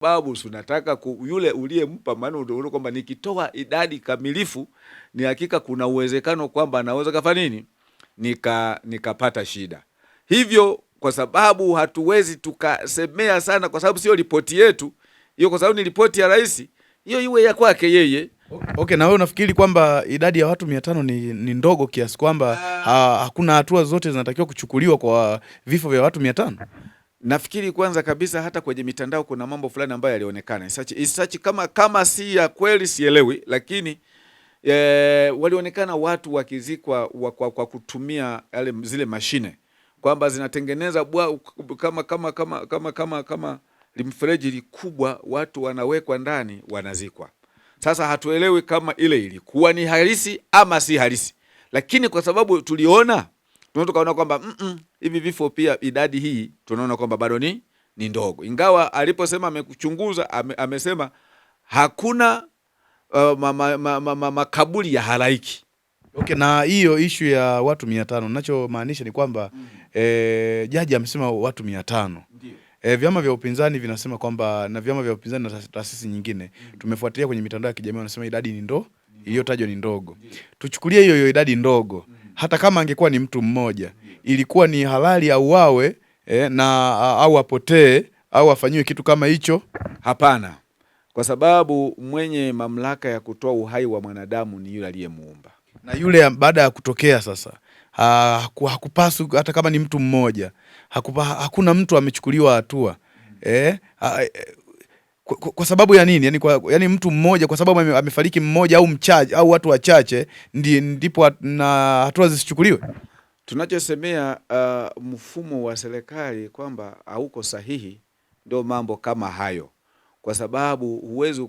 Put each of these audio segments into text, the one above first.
Sababu tunataka yule uliyempa, maana unaona kwamba nikitoa idadi kamilifu ni hakika kuna uwezekano kwamba anaweza kafanya nini, nikapata shida. Hivyo kwa sababu hatuwezi tukasemea sana, kwa sababu sio ripoti yetu hiyo, kwa sababu ni ripoti ya rais, hiyo iwe ya kwake yeye. Okay, na wewe unafikiri kwamba idadi ya watu 500 ni ndogo kiasi kwamba hakuna hatua zote zinatakiwa kuchukuliwa kwa vifo vya watu 500? Nafikiri kwanza kabisa hata kwenye mitandao kuna mambo fulani ambayo yalionekana Isachi kama si ya kweli sielewi, lakini walionekana watu wakizikwa kwa kutumia yale zile mashine kwamba zinatengeneza kama limfereji likubwa, watu wanawekwa ndani wanazikwa. Sasa hatuelewi kama ile ilikuwa ni halisi ama si halisi, lakini kwa sababu tuliona tunaweza tukaona kwamba hivi vifo pia idadi hii tunaona kwamba bado ni ndogo, ingawa aliposema amekuchunguza amesema hakuna makaburi ya halaiki. Okay, na hiyo ishu ya watu 500 ninachomaanisha ni kwamba jaji amesema watu 500. Vyama vya upinzani vinasema kwamba, na vyama vya upinzani na taasisi nyingine tumefuatilia kwenye mitandao ya kijamii wanasema idadi ni iliyotajwa ni ndogo. Tuchukulie hiyo hiyo idadi ndogo, hata kama angekuwa ni mtu mmoja, ilikuwa ni halali auawe na au apotee au afanyiwe kitu kama hicho? Hapana, kwa sababu mwenye mamlaka ya kutoa uhai wa mwanadamu ni yule aliyemuumba. Na yule baada ya kutokea sasa hakupaswi, hata kama ni mtu mmoja, hakuna mtu amechukuliwa hatua kwa sababu ya nini? Yani, yani mtu mmoja kwa sababu amefariki mmoja au mchache au watu wachache ndipo na hatua zisichukuliwe. Tunachosemea mfumo wa serikali kwamba hauko sahihi, ndio mambo kama hayo, kwa sababu huwezi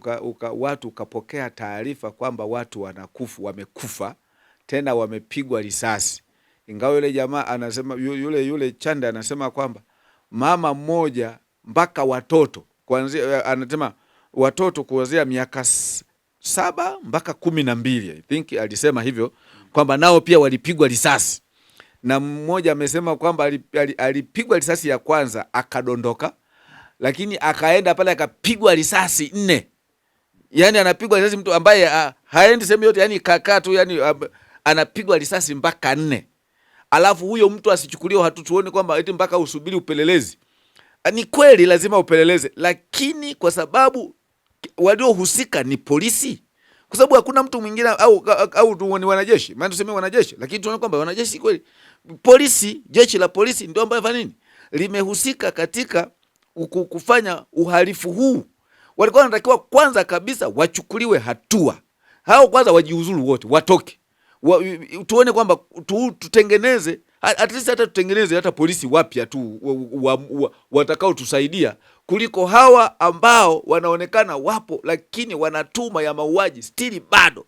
watu ukapokea taarifa kwamba watu wamekufa tena wamepigwa risasi, ingawa yule jamaa anasema, yule Chande anasema kwamba mama mmoja mpaka watoto kuanzia, anasema watoto kuanzia miaka 7 mpaka 12, I think alisema hivyo kwamba nao pia walipigwa risasi, na mmoja amesema kwamba alipigwa risasi ya kwanza akadondoka, lakini akaenda pale akapigwa risasi 4. Yani anapigwa risasi mtu ambaye haendi sehemu yote, yani kakaa tu, yani anapigwa risasi mpaka 4. Alafu huyo mtu asichukuliwe, hatutuoni kwamba eti mpaka usubiri upelelezi. Ni kweli lazima upeleleze, lakini kwa sababu waliohusika ni polisi, kwa sababu hakuna mtu mwingine au tu ni wanajeshi, maana tuseme wanajeshi, lakini tunaona kwamba wanajeshi kweli, polisi, jeshi la polisi ndio ambayo fanya nini, limehusika katika kufanya uhalifu huu. Walikuwa wanatakiwa kwanza kabisa wachukuliwe hatua, hao kwanza wajiuzuru wote, watoke. Tuone kwamba tutengeneze at least, hata tutengeneze hata polisi wapya tu watakao tusaidia kuliko hawa ambao wanaonekana wapo lakini wanatuma ya mauaji stili bado.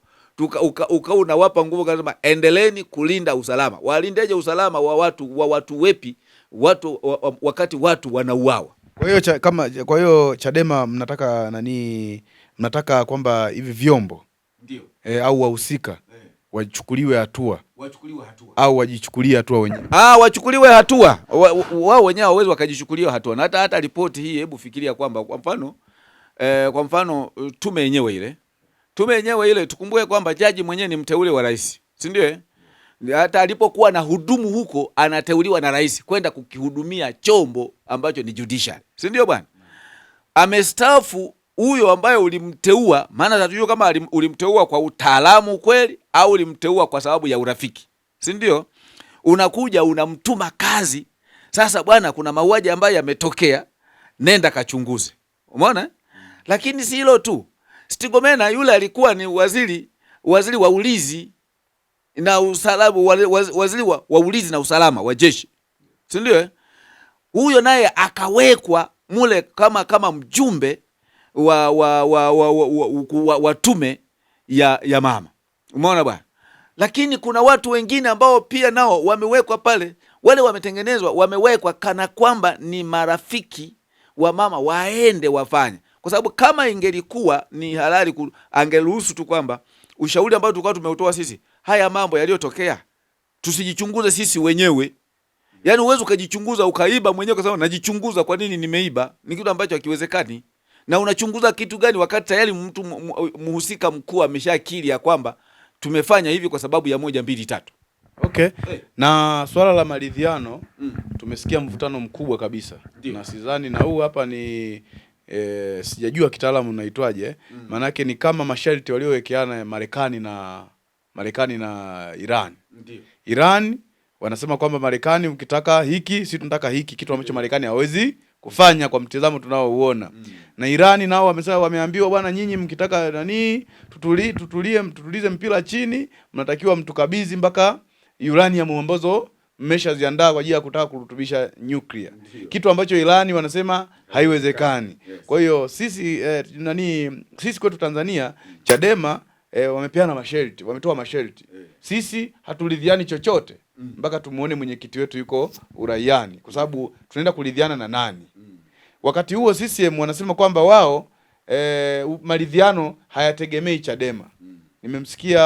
Uka unawapa nguvu kasema endeleeni kulinda usalama. Walindeje usalama wa watu, wa watu wepi, watu, wa, wa, wakati watu wanauawa? Kwa hiyo kama, kwa hiyo Chadema mnataka nani, mnataka kwamba hivi vyombo Ndio. Au wahusika wachukuliwe hatua. Wachukuliwe hatua. Au wajichukulie hatua wenyewe. Wachukuliwe hatua. Wao wenyewe hawawezi wakajichukulia hatua. Na hata ripoti hii, hebu fikiria kwamba kwa mfano tume yenyewe ile. Tume yenyewe ile, tukumbuke kwamba jaji mwenyewe ni mteule wa rais. Si ndio? Hata alipokuwa na hudumu huko anateuliwa na rais kwenda kukihudumia chombo ambacho ni judiciary. Si ndio bwana? Amestaafu huyo ambaye ulimteua, maana hatujui kama ulimteua kwa utaalamu kweli au ulimteua kwa sababu ya urafiki. Si ndio? Unakuja unamtuma kazi. Sasa bwana, kuna mauaji ambayo yametokea, nenda kachunguze. Umeona? Lakini si hilo tu. Stergomena yule alikuwa ni waziri wa ulinzi na usalama, waziri wa ulinzi na usalama wa jeshi. Si ndio? Huyo naye akawekwa mule kama mjumbe wa tume ya mama. Umeona bwana? Lakini kuna watu wengine ambao pia nao wamewekwa pale, wale wametengenezwa, wamewekwa kana kwamba ni marafiki wa mama, waende wafanye. Kwa sababu kama ingelikuwa ni halali angeruhusu tu kwamba ushauri ambao tulikuwa tumeutoa sisi, haya mambo yaliyotokea tusijichunguze sisi wenyewe. Yaani huwezi ukajichunguza ukaiba mwenyewe kwa sababu najichunguza kwa nini nimeiba, ni kitu ambacho hakiwezekani. Na unachunguza kitu gani wakati tayari mtu mhusika mkuu ameshakiri ya kwamba tumefanya hivi kwa sababu ya moja, mbili, tatu. Okay. Hey. Na swala la maridhiano tumesikia mvutano mkubwa kabisa. Ndio. Na sidhani na huu hapa ni sijajua kitaalamu unaitwaje. Maanake ni kama masharti waliowekeana Marekani na Iran. Ndio. Iran wanasema kwamba Marekani ukitaka hiki, si tunataka hiki, kitu ambacho Marekani hawezi kufanya kwa mtazamo tunaouona. Na Irani nao wamesema, wameambiwa bwana, nyinyi mkitaka nani tutulize mpira chini, mnatakiwa mtukabidhi mpaka uranium ambazo mmeshaziandaa kwa ajili ya kutaka kurutubisha nuclear. Kitu ambacho Irani wanasema haiwezekani. Kwa hiyo sisi sisi kwetu Tanzania Chadema wamepeana masharti, wametoa masharti. Sisi haturidhiani chochote mpaka tumuone mwenyekiti wetu yuko uraiani, kwa sababu tunaenda kuridhiana na nani? Wakati huo CCM wanasema kwamba wao maridhiano hayategemei Chadema. Nimemsikia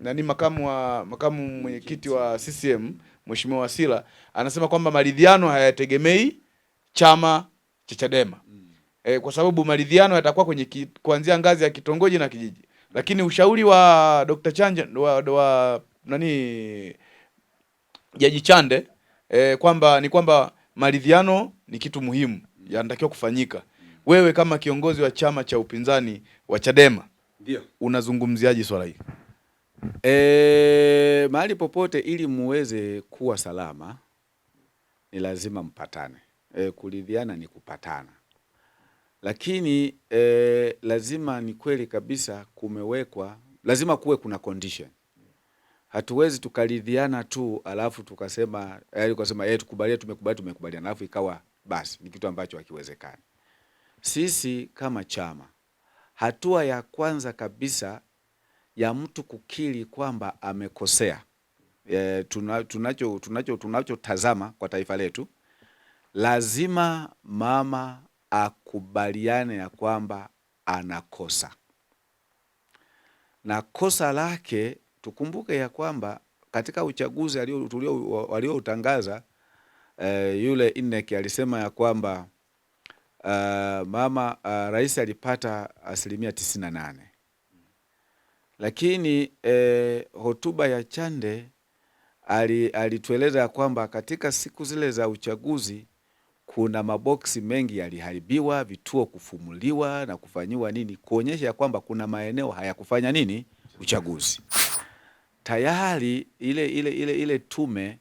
nani makamu mwenyekiti wa CCM Mheshimiwa Wasira anasema kwamba maridhiano hayategemei chama cha Chadema. Kwa sababu maridhiano yatakuwa kwenye kuanzia ngazi ya kitongoji na kijiji. Lakini ushauri wa Dr. Chande wa nani Jaji Chande kwamba ni kwamba maridhiano ni kitu muhimu yanatakiwa kufanyika. Wewe kama kiongozi wa chama cha upinzani wa Chadema, Ndio. unazungumziaje swala hili? Mahali popote ili muweze kuwa salama ni lazima mpatane. Kuridhiana ni kupatana. Lakini lazima ni kweli kabisa kumewekwa, lazima kuwe kuna condition. Hatuwezi tukaridhiana tu alafu tukasema, yaani tukasema, tukubalie, tumekubali, tumekubaliana, alafu ikawa basi ni kitu ambacho hakiwezekani. Sisi kama chama, hatua ya kwanza kabisa ya mtu kukiri kwamba amekosea, tunachotazama kwa taifa letu, lazima mama akubaliane ya kwamba anakosa. Na kosa lake, tukumbuke ya kwamba katika uchaguzi walioutangaza, yule INEC alisema ya kwamba mama rais alipata 98%. Lakini hotuba ya Chande alitueleza ya kwamba katika siku zile za uchaguzi kuna maboksi mengi yaliharibiwa, vituo kufumuliwa na kufanyiwa nini, kuonyesha kwamba kuna maeneo hayakufanya nini uchaguzi. Tayari ile tume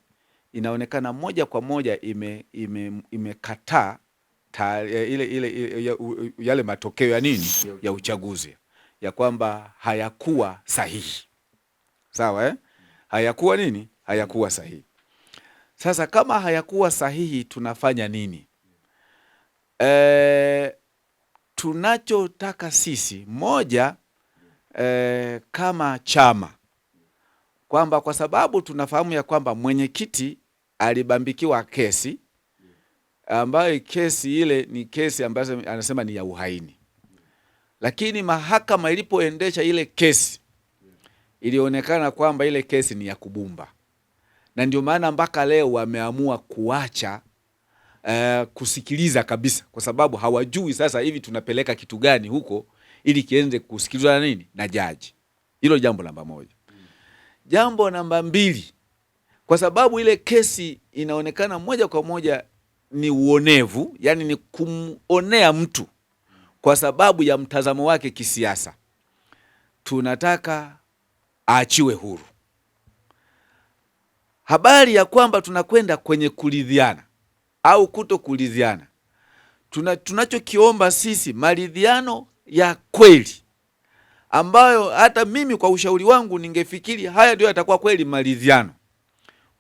inaonekana moja kwa moja imekataa yale matokeo ya nini ya uchaguzi, ya kwamba hayakuwa sahihi. Sawa, eh? Hayakuwa nini? Hayakuwa sahihi. Sasa kama hayakuwa sahihi tunafanya nini? Tunachotaka sisi moja, kama chama, kwamba kwa sababu tunafahamu ya kwamba mwenyekiti alibambikiwa kesi ambayo kesi ile ni kesi ambayo anasema ni ya uhaini. Lakini mahakama ilipoendesha ile kesi ilionekana kwamba ile kesi ni ya kubumba. Na ndio maana mpaka leo wameamua kuacha kusikiliza kabisa, kwa sababu hawajui sasa hivi tunapeleka kitu gani huko ili kiende kusikilizwa na nini na jaji. Hilo jambo namba moja. Jambo namba mbili, kwa sababu ile kesi inaonekana moja kwa moja ni uonevu, yani ni kumuonea mtu kwa sababu ya mtazamo wake kisiasa, tunataka aachiwe huru. Habari ya kwamba tunakwenda kwenye kuridhiana au kuto kuridhiana, tunachokiomba sisi maridhiano ya kweli, ambayo hata mimi kwa ushauri wangu ningefikiri haya ndio yatakuwa kweli maridhiano.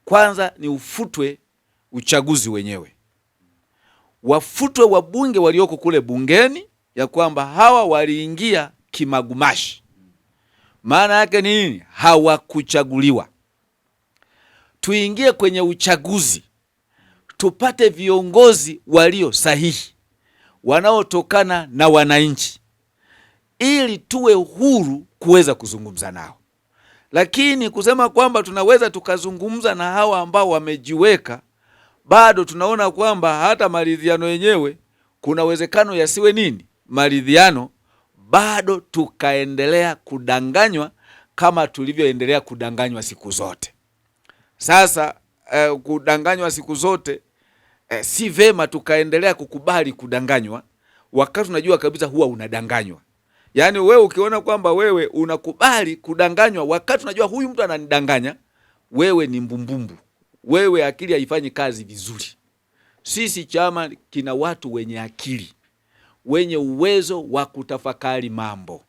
Kwanza ni ufutwe uchaguzi wenyewe, wafutwe wabunge walioko kule bungeni, ya kwamba hawa waliingia kimagumashi. Maana yake ni nini? Hawakuchaguliwa. Tuingie kwenye uchaguzi tupate viongozi walio sahihi wanaotokana na wananchi, ili tuwe huru kuweza kuzungumza nao. Lakini kusema kwamba tunaweza tukazungumza na hawa ambao wamejiweka, bado tunaona kwamba hata maridhiano yenyewe kuna uwezekano yasiwe nini, maridhiano bado tukaendelea kudanganywa kama tulivyoendelea kudanganywa siku zote. Sasa kudanganywa siku zote, si vema tukaendelea kukubali kudanganywa wakati unajua kabisa huwa unadanganywa. Yaani wewe ukiona kwamba wewe unakubali kudanganywa wakati unajua huyu mtu ananidanganya, wewe ni mbumbumbu, wewe akili haifanyi kazi vizuri. Sisi chama kina watu wenye akili, wenye uwezo wa kutafakari mambo,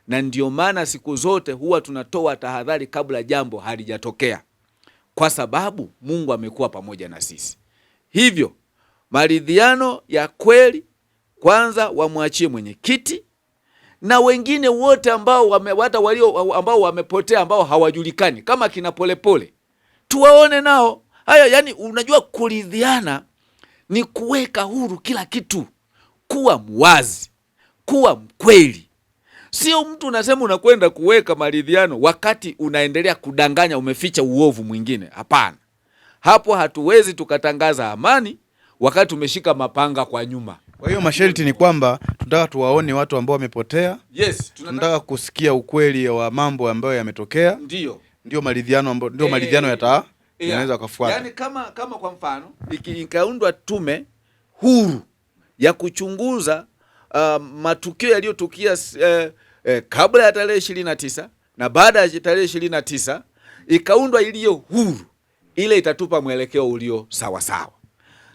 na ndio maana siku zote huwa tunatoa tahadhari kabla jambo halijatokea, kwa sababu Mungu amekuwa pamoja na sisi. Hivyo maridhiano ya kweli, kwanza wamwachie mwenyekiti na wengine wote ambao hata walio ambao wamepotea ambao hawajulikani kama kina Polepole, tuwaone nao haya. Yani unajua, kuridhiana ni kuweka huru kila kitu, kuwa mwazi, kuwa mkweli. Sio mtu unasema unakwenda kuweka maridhiano wakati unaendelea kudanganya, umeficha uovu mwingine. Hapana, hapo hatuwezi tukatangaza amani wakati tumeshika mapanga kwa nyuma. Kwa hiyo masharti ni kwamba tunataka tuwaone watu ambao wamepotea. Yes, tunataka kusikia ukweli wa mambo ambayo yametokea. Ndio maridhiano ambayo, ndio maridhiano yanaweza kufuata. Yani kama kwa mfano ikaundwa tume huru ya kuchunguza matukio yaliyotukia kabla ya tarehe 29 na baada ya tarehe 29, ikaundwa iliyo huru, ile itatupa mwelekeo ulio sawa sawa.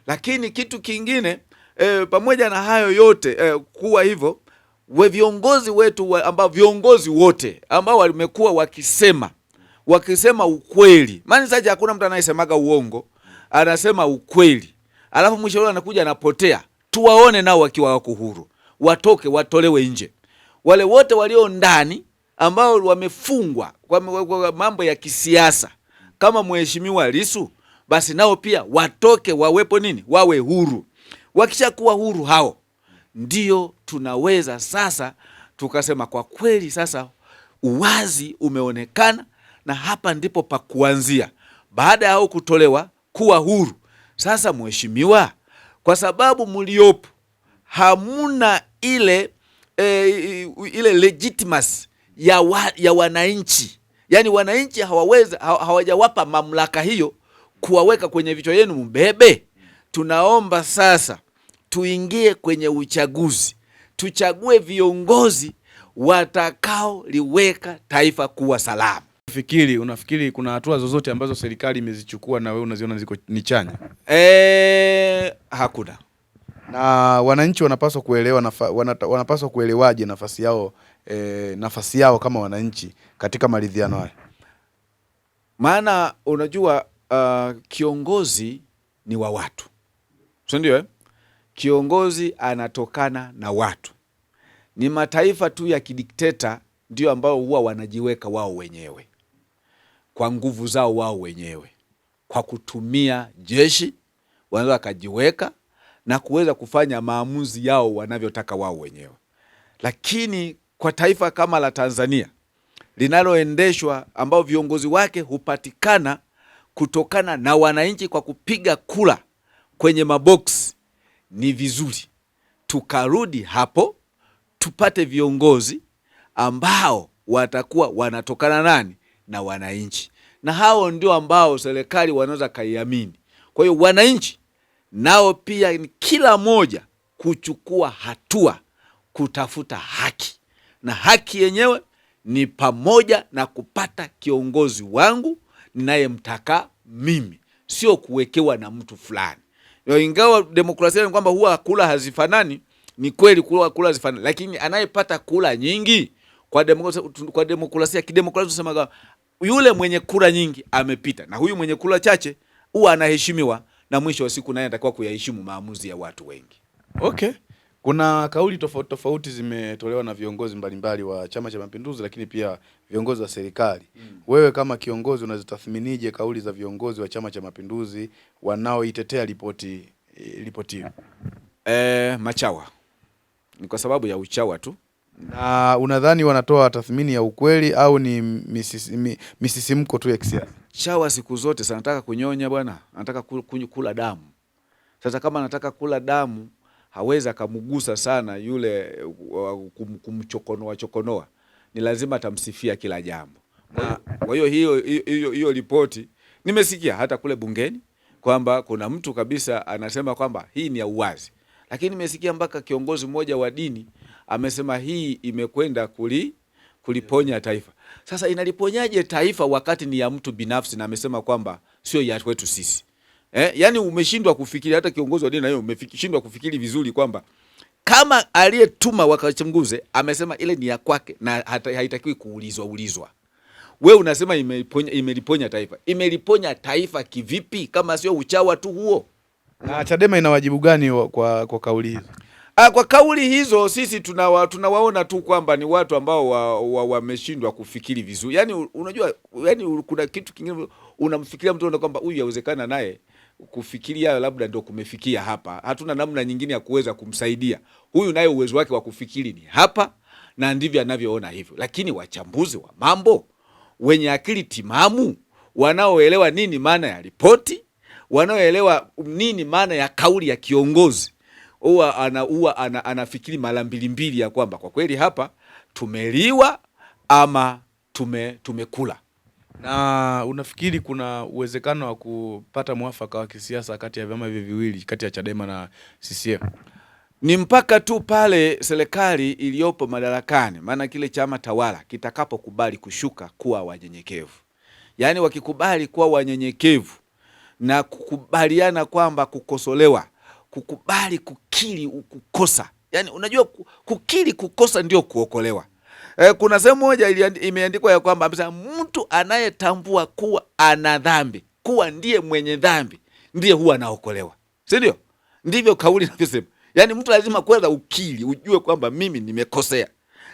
Lakini kitu kingine pamoja na hayo yote kuwa hivyo, we viongozi wetu ambao viongozi wote ambao wamekuwa wakisema ukweli. Maana sasa hakuna mtu anayesemaga uongo, anasema ukweli. Alafu mwisho wao anakuja anapotea. Tuwaone nao wakiwa wako huru, watoke, watolewe nje. Wale wote walio ndani ambao wamefungwa kwa mambo ya kisiasa kama Mheshimiwa Lissu, basi nao pia watoke, wawepo nini, wawe huru. Wakishakuwa huru hao ndio tunaweza sasa tukasema kwa kweli sasa uwazi umeonekana, na hapa ndipo pa kuanzia. Baada ya hao kutolewa kuwa huru, sasa mheshimiwa, kwa sababu mliopo hamuna ile legitimacy ya wananchi, yani wananchi hawajawapa mamlaka hiyo kuwaweka kwenye vichwa yenu mbebe. Tunaomba sasa tuingie kwenye uchaguzi, tuchague viongozi watakaoliweka taifa kuwa salama. Unafikiri kuna hatua zozote ambazo serikali imezichukua na wewe unaziona ziko ni chanya? Hakuna. Na wananchi wanapaswa kuelewa wanapaswa kuelewaje nafasi yao kama wananchi katika maridhiano haya? Maana unajua kiongozi ni wa watu, si ndio? Kiongozi anatokana na watu. Ni mataifa tu ya kidikteta ndio ambao huwa wanajiweka wao wenyewe kwa nguvu zao wao wenyewe, kwa kutumia jeshi wanaweza wakajiweka na kuweza kufanya maamuzi yao wanavyotaka wao wenyewe. Lakini kwa taifa kama la Tanzania linaloendeshwa, ambao viongozi wake hupatikana kutokana na wananchi kwa kupiga kura kwenye maboksi, ni vizuri tukarudi hapo tupate viongozi ambao watakuwa wanatokana nani? Na wananchi, na hao ndio ambao serikali wanaweza kaiamini. Kwa hiyo wananchi nao pia ni kila moja kuchukua hatua kutafuta haki, na haki yenyewe ni pamoja na kupata kiongozi wangu ninayemtaka mimi, sio kuwekewa na mtu fulani. Ingawa demokrasia ni kwamba huwa kula hazifanani, ni kweli kula hazifanani, lakini anayepata kula nyingi kwa demokrasia, kwa demokrasia kidemokrasia tunasema yule mwenye kura nyingi amepita, na huyu mwenye kura chache huwa anaheshimiwa, na mwisho wa siku naye anatakiwa kuyaheshimu maamuzi ya watu wengi. Okay. Kuna kauli tofauti tofauti zimetolewa na viongozi mbalimbali wa Chama cha Mapinduzi, lakini pia viongozi wa serikali. Wewe kama kiongozi unazitathminije kauli za viongozi wa Chama cha Mapinduzi wanaoitetea ripoti hiyo? Machawa. Ni kwa sababu ya uchawa tu. Na unadhani wanatoa tathmini ya ukweli au ni misisimko tu ya kisiasa? Chawa siku zote sana anataka kunyonya bwana, anataka kula damu. Sasa kama anataka kula damu hawezi akamgusa sana yule kumchokonoa chokonoa, ni lazima atamsifia kila jambo. Kwa hiyo hiyo ripoti nimesikia hata kule bungeni kwamba kuna mtu kabisa anasema kwamba hii ni ya uwazi, lakini nimesikia mpaka kiongozi mmoja wa dini amesema hii imekwenda kuliponya taifa. Sasa inaliponyaje taifa wakati ni ya mtu binafsi, na amesema kwamba sio ya kwetu sisi? Yani umeshindwa kufikiri, hata kiongozi wa dini naye umeshindwa kufikiri vizuri kwamba kama aliyetuma wakachunguze amesema ile ni ya kwake na haitakiwi kuulizwa ulizwa. We unasema imeliponya taifa. Imeliponya taifa kivipi kama sio uchawa tu huo? Na Chadema ina wajibu gani kwa kauli hizo? Kwa kauli hizo sisi tunawaona tu kwamba ni watu ambao wameshindwa kufikiri vizuri. Yaani unajua, yani kuna kitu kingine unamfikiria mtu kwamba huyu yawezekana naye kufikiria labda ndio kumefikia hapa. Hatuna namna nyingine ya kuweza kumsaidia. Huyu naye uwezo wake wa kufikiri ni hapa na ndivyo anavyoona hivyo. Lakini wachambuzi wa mambo wenye akili timamu, wanaoelewa nini maana ya ripoti, wanaoelewa nini maana ya kauli ya kiongozi, huwa anafikiri mara mbili mbili ya kwamba kwa kweli hapa tumeliwa ama tumekula. Na unafikiri kuna uwezekano wa kupata mwafaka wa kisiasa kati ya vyama hivi viwili, kati ya Chadema na CCM? Ni mpaka tu pale serikali iliyopo madarakani, maana kile chama tawala kitakapokubali kushuka kuwa wanyenyekevu. Yaani wakikubali kuwa wanyenyekevu na kukubaliana kwamba kukosolewa, kukubali kukiri kukosa. Yaani unajua kukiri kukosa ndio kuokolewa. Kuna sehemu moja imeandikwa ya kwamba mtu anayetambua kuwa ana dhambi, kuwa ndiye mwenye dhambi, ndiye huwa anaokolewa. Si ndio? Ndivyo kauli inavyosema. Yaani mtu lazima kwanza ukiri, ujue kwamba mimi nimekosea.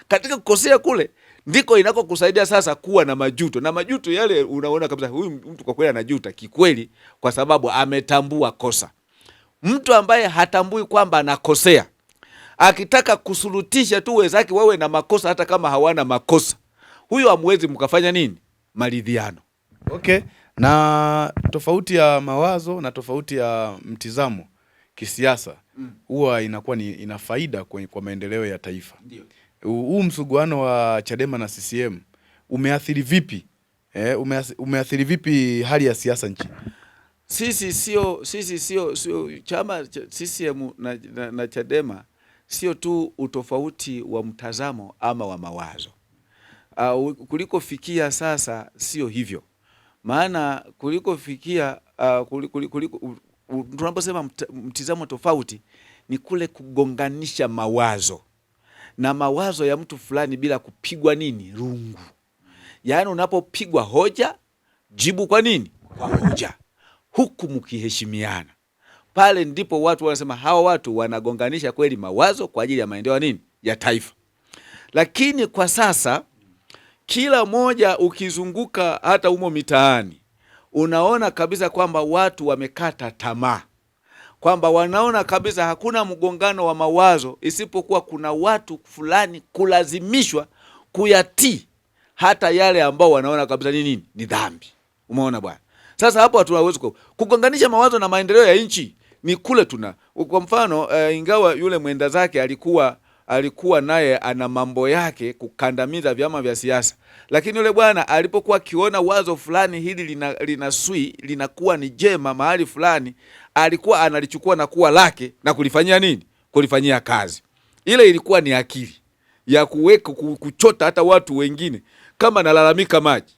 Katika kukosea kule ndiko inakokusaidia sasa kuwa na majuto. Na majuto yale unaona kabisa huyu mtu kwa kweli anajuta kikweli kwa sababu ametambua kosa. Mtu ambaye hatambui kwamba anakosea, akitaka kusurutisha tu wenzake wawe na makosa hata kama hawana makosa, huyo hamwezi mkafanya nini? Maridhiano. Okay. Na tofauti ya mawazo na tofauti ya mtizamo kisiasa huwa inakuwa ni ina faida kwa maendeleo ya taifa. Huu msuguano wa Chadema na CCM umeathiri vipi? Umeathiri vipi hali ya siasa nchini? Sisi sio chama CCM na Chadema sio tu utofauti wa mtazamo ama wa mawazo. Kulikofikia sasa sio hivyo. Maana kulikofikia tunaposema mtizamo tofauti ni kule kugonganisha mawazo na mawazo ya mtu fulani bila kupigwa nini? Rungu. Yaani unapopigwa hoja, jibu kwa nini? Kwa hoja. Huku mkiheshimiana. Pale ndipo watu wanasema hawa watu wanagonganisha kweli mawazo kwa ajili ya maendeleo nini? Ya taifa. Lakini kwa sasa kila moja ukizunguka hata humo mitaani unaona kabisa kwamba watu wamekata tamaa, kwamba wanaona kabisa hakuna mgongano wa mawazo isipokuwa kuna watu fulani kulazimishwa kuyatii hata yale ambao wanaona kabisa ni nini? Ni dhambi. Umeona bwana? Sasa hapo hatuwezi kugonganisha mawazo na maendeleo ya nchi. Ni kule tuna kwa mfano ingawa yule mwenda zake alikuwa naye ana mambo yake kukandamiza vyama vya siasa, lakini yule bwana alipokuwa akiona wazo fulani hili linasui linakuwa ni jema mahali fulani, alikuwa analichukua na kuwa lake na kulifanyia nini? Kulifanyia kazi. Ile ilikuwa ni akili ya kuweka kuchota hata watu wengine. Kama nalalamika maji,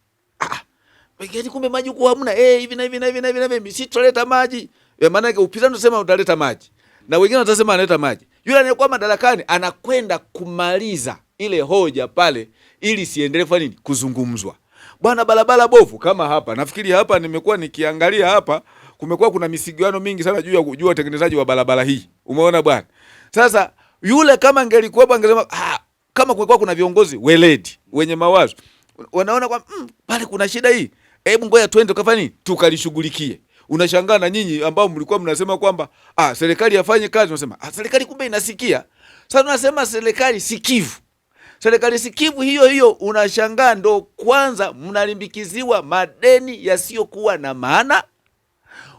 wengine kumbe maji huko hamna, hivi na hivi na hivi na hivi na hivi, si tutaleta maji. Maana yake upinzani unasema utaleta maji na wengine watasema analeta maji. Yule anayekuwa madarakani anakwenda kumaliza ile hoja pale ili siendelee kufanya nini? Kuzungumzwa. Bwana, barabara bovu kama hapa. Nafikiri hapa nimekuwa nikiangalia hapa kumekuwa kuna misiguano mingi sana juu ya kujua utengenezaji wa barabara hii. Umeona bwana? Sasa yule kama angelikuwepo angesema kama kulikuwa kuna viongozi weledi wenye mawazo wanaona kwa pale kuna shida hii, hebu ngoja twende tukafanye nini? Tukalishughulikie. Unashangaa na nyinyi ambao mlikuwa mnasema kwamba serikali afanye kazi, unasema serikali kumbe inasikia. Sasa tunasema serikali sikivu. Serikali sikivu hiyo hiyo, unashangaa ndo kwanza mnalimbikiziwa madeni yasiyokuwa na maana.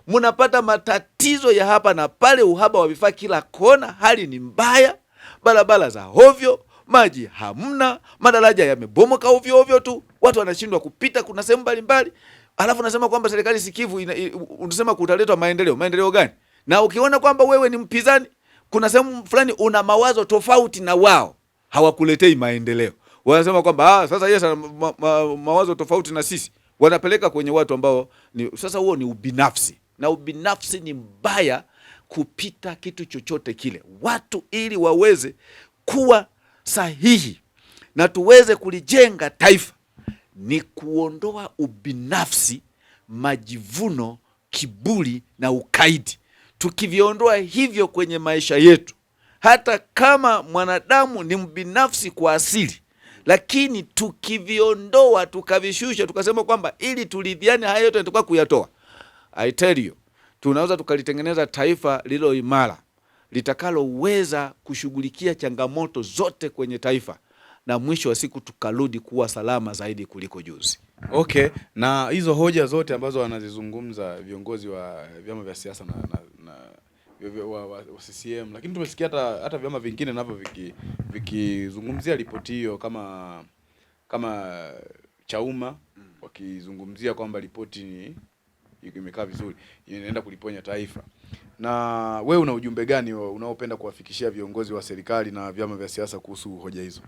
Mnapata matatizo ya hapa na pale, uhaba wa vifaa kila kona, hali ni mbaya, barabara za hovyo, maji hamna, madaraja yamebomoka ovyo ovyo tu, watu wanashindwa kupita, kuna sehemu mbalimbali. Alafu nasema kwamba serikali sikivu unasema kutaletwa maendeleo. Maendeleo gani? Na ukiona kwamba wewe ni mpinzani, kuna sehemu fulani una mawazo tofauti na wao, hawakuletei maendeleo. Wanasema kwamba sasa yes, mawazo tofauti na sisi, wanapeleka kwenye watu ambao ni, sasa huo ni ubinafsi, na ubinafsi ni mbaya kupita kitu chochote kile. Watu ili waweze kuwa sahihi na tuweze kulijenga taifa ni kuondoa ubinafsi, majivuno, kiburi na ukaidi. Tukiviondoa hivyo kwenye maisha yetu, hata kama mwanadamu ni mbinafsi kwa asili, lakini tukiviondoa tukavishusha, tukasema kwamba ili turidhiane, haya yote tunatakiwa kuyatoa, I tell you, tunaweza tukalitengeneza taifa lililo imara litakaloweza kushughulikia changamoto zote kwenye taifa na mwisho wa siku tukarudi kuwa salama zaidi kuliko juzi. Okay, na hizo hoja zote ambazo wanazizungumza viongozi wa vyama vya siasa na wa CCM, lakini tumesikia hata vyama vingine navyo vikizungumzia ripoti hiyo kama Chauma wakizungumzia kwamba ripoti ni imekaa vizuri, inaenda kuliponya taifa. Na we una ujumbe gani unaopenda kuwafikishia viongozi wa serikali na vyama vya siasa kuhusu hoja hizo?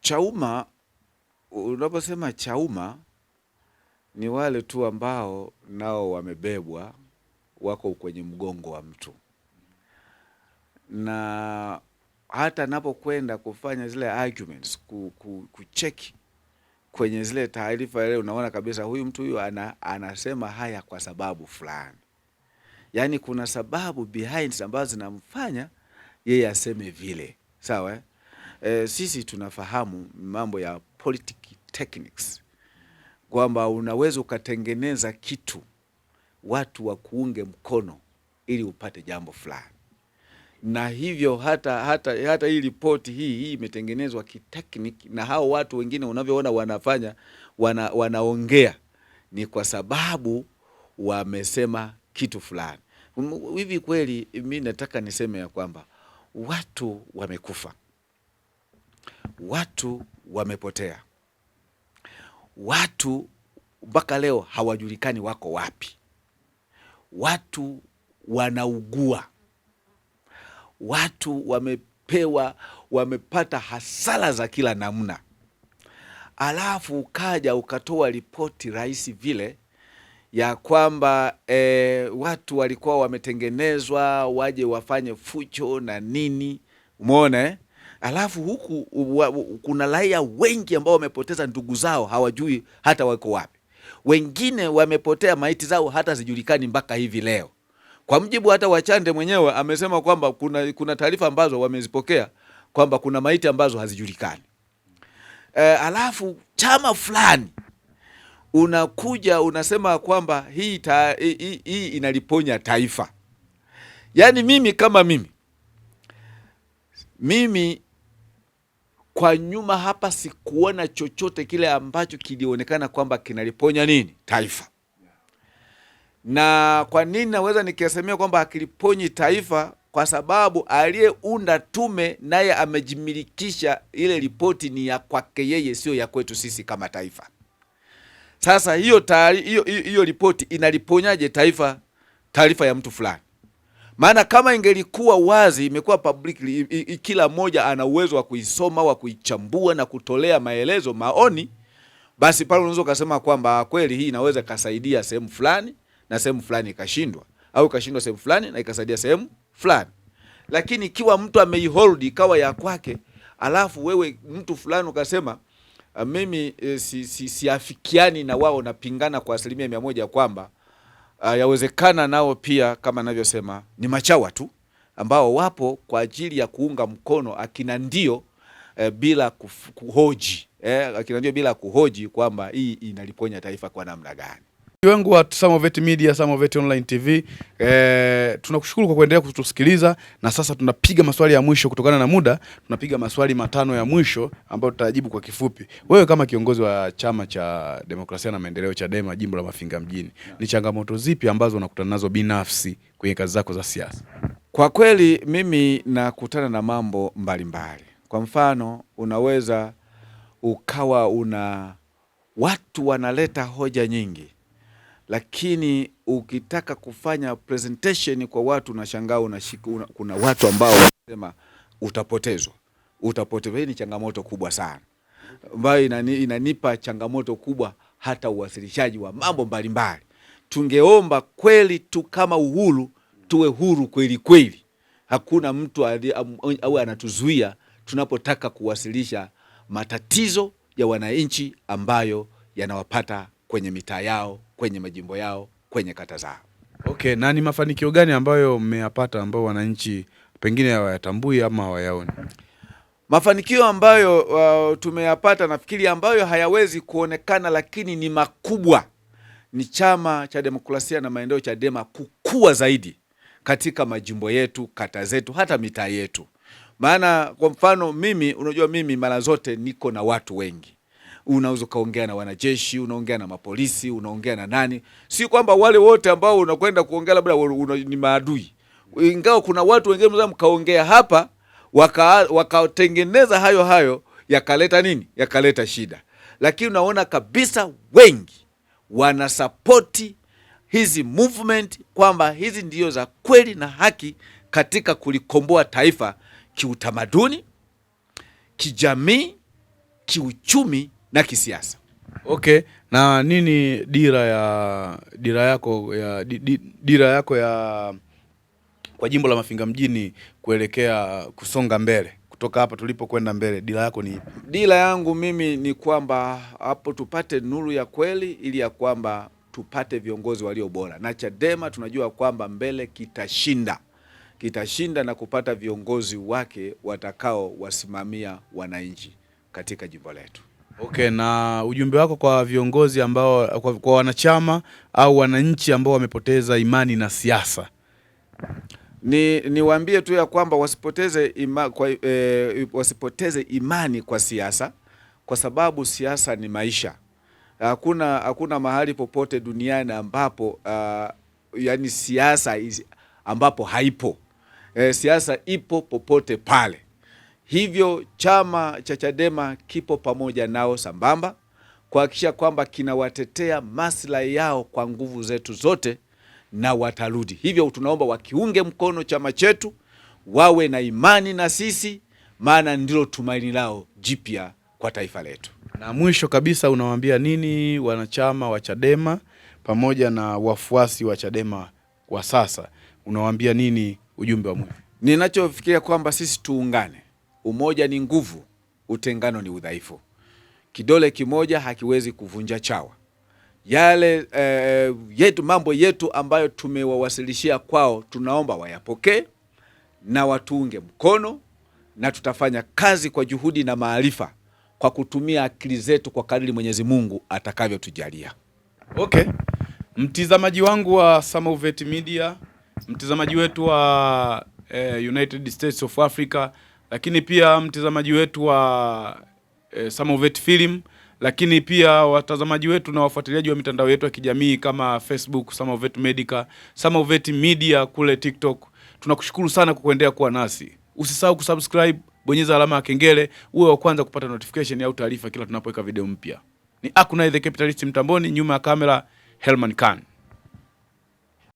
Chauma, unaposema Chauma ni wale tu ambao nao wamebebwa, wako kwenye mgongo wa mtu, na hata napokwenda kufanya zile arguments kucheki kwenye zile taarifa ile, unaona kabisa huyu mtu huyu anasema haya kwa sababu fulani, yaani kuna sababu behind ambazo zinamfanya yeye aseme vile, sawa eh? Sisi tunafahamu mambo ya politic techniques kwamba unaweza ukatengeneza kitu watu wakuunge mkono ili upate jambo fulani, na hivyo hata hii ripoti hii imetengenezwa kitekniki, na hao watu wengine unavyoona wanafanya wanaongea ni kwa sababu wamesema kitu fulani. Hivi kweli mi nataka niseme ya kwamba watu wamekufa, watu wamepotea, watu mpaka leo hawajulikani wako wapi, watu wanaugua, watu wamepata hasara za kila namna, alafu ukaja ukatoa ripoti rahisi vile ya kwamba watu walikuwa wametengenezwa waje wafanye fujo na nini, umeona eh? Alafu huku kuna raia wengi ambao wamepoteza ndugu zao, hawajui hata wako wapi. Wengine wamepotea, maiti zao hata zijulikani mpaka hivi leo. Kwa mjibu hata Wachande mwenyewe amesema kwamba kuna taarifa ambazo wamezipokea kwamba kuna maiti ambazo hazijulikani. Alafu chama fulani unakuja unasema kwamba hii inaliponya taifa. Yaani mimi kama mimi kwa nyuma hapa sikuona chochote kile ambacho kilionekana kwamba kinaliponya nini taifa. Na kwa nini naweza nikisemea kwamba akiliponyi taifa? Kwa sababu aliyeunda tume naye amejimilikisha ile ripoti, ni ya kwake yeye, sio ya kwetu sisi kama taifa. Sasa hiyo ripoti inaliponyaje taifa, taarifa ya mtu fulani? Maana kama ingelikuwa wazi, imekuwa publicly, kila mmoja ana uwezo wa kuisoma, wa kuichambua na kutolea maelezo, maoni, basi pale unaweza ukasema kwamba kweli hii inaweza ikasaidia sehemu fulani na sehemu fulani ikashindwa, au ikashindwa sehemu fulani na ikasaidia sehemu fulani. Lakini ikiwa mtu ameihold ikawa ya kwake, alafu wewe mtu fulani ukasema mimi siafikiani na wao, napingana kwa 100% kwamba yawezekana nao pia kama navyosema ni machawa tu ambao wapo kwa ajili ya kuunga mkono akina ndio bila kuhoji akina ndio bila kuhoji kwamba hii inaliponya taifa kwa namna gani. Wangu wa Samovet Media, Samovet Online TV, tunakushukuru kwa kuendelea kutusikiliza, na sasa tunapiga maswali ya mwisho kutokana na muda. Tunapiga maswali matano ya mwisho ambayo tutajibu kwa kifupi. Wewe kama kiongozi wa Chama cha Demokrasia na Maendeleo Chadema jimbo la Mafinga mjini, ni changamoto zipi ambazo unakutana nazo binafsi kwenye kazi zako za siasa? Kwa kweli mimi nakutana na mambo mbalimbali mbali. Kwa mfano unaweza ukawa una watu wanaleta hoja nyingi, lakini ukitaka kufanya presentation kwa watu unashangaa kuna watu ambao wanasema utapotezwa, utapotezwa. Hii ni changamoto kubwa sana ambayo inanipa changamoto kubwa hata uwasilishaji wa mambo mbalimbali. Tungeomba kweli tu kama Uhuru tuwe huru kweli kweli, hakuna mtu au anatuzuia tunapotaka kuwasilisha matatizo ya wananchi ambayo yanawapata kwenye mitaa yao, kwenye majimbo yao, kwenye kata zao. Okay, na ni mafanikio gani ambayo mmeyapata ambayo wananchi pengine hawayatambui ama hawayaoni? Mafanikio ambayo tumeyapata nafikiri ambayo hayawezi kuonekana lakini ni makubwa ni Chama cha Demokrasia na Maendeleo Chadema kukua zaidi katika majimbo yetu, kata zetu, hata mitaa yetu. Maana kwa mfano mimi, unajua mimi mara zote niko na watu wengi. Unaweza ukaongea na wanajeshi, unaongea na mapolisi, unaongea na nani. Si kwamba wale wote ambao unakwenda kuongea labda ni maadui. Ingawa kuna watu wengine mnaweza mkaongea hapa wakatengeneza hayo hayo yakaleta nini? Yakaleta shida. Lakini unaona kabisa wengi wanasapoti hizi movement kwamba hizi ndio za kweli na haki katika kulikomboa taifa kiutamaduni, kijamii, kiuchumi na kisiasa. Okay, na nini dira yako ya kwa jimbo la Mafinga mjini kuelekea kusonga mbele kutoka hapa tulipokwenda mbele, dira yako ni ipi? Dira yangu mimi ni kwamba hapo tupate nuru ya kweli ili ya kwamba tupate viongozi walio bora. Na Chadema tunajua kwamba mbele kitashinda. Kitashinda na kupata viongozi wake watakao wasimamia wananchi katika jimbo letu. Okay, na ujumbe wako kwa viongozi ambao kwa wanachama au wananchi ambao wamepoteza imani na siasa? Niwaambie tu ya kwamba wasipoteze imani kwa siasa, kwa sababu siasa ni maisha. Hakuna mahali popote duniani ambapo yani siasa ambapo haipo. Siasa ipo popote pale. Hivyo chama cha Chadema kipo pamoja nao sambamba kuhakikisha kwamba kinawatetea maslahi yao kwa nguvu zetu zote na watarudi. Hivyo tunaomba wakiunge mkono chama chetu, wawe na imani na sisi, maana ndilo tumaini lao jipya kwa taifa letu. Na mwisho kabisa unawaambia nini wanachama wa Chadema pamoja na wafuasi wa Chadema kwa sasa? Unawaambia nini ujumbe wa mwisho? Ninachofikiria kwamba sisi tuungane. Umoja ni nguvu, utengano ni udhaifu. Kidole kimoja hakiwezi kuvunja chawa. Yale yetu mambo yetu ambayo tumewawasilishia kwao, tunaomba wayapokee na watuunge mkono, na tutafanya kazi kwa juhudi na maarifa kwa kutumia akili zetu kwa kadri Mwenyezi Mungu atakavyotujalia. Okay. Mtizamaji wangu wa Samovet Media, mtizamaji wetu wa United States of Africa, lakini pia mtizamaji wetu wa Samovet Film, lakini pia watazamaji wetu na wafuatiliaji wa mitandao yetu ya kijamii kama Facebook Samovet Medica, Samovet Media kule TikTok. Tunakushukuru sana kwa kuendelea kuwa nasi. Usisahau kusubscribe, bonyeza alama ya kengele uwe wa kwanza kupata notification au taarifa kila tunapoweka video mpya. Ni Akunai the Capitalist mtamboni, nyuma ya kamera Helman Khan.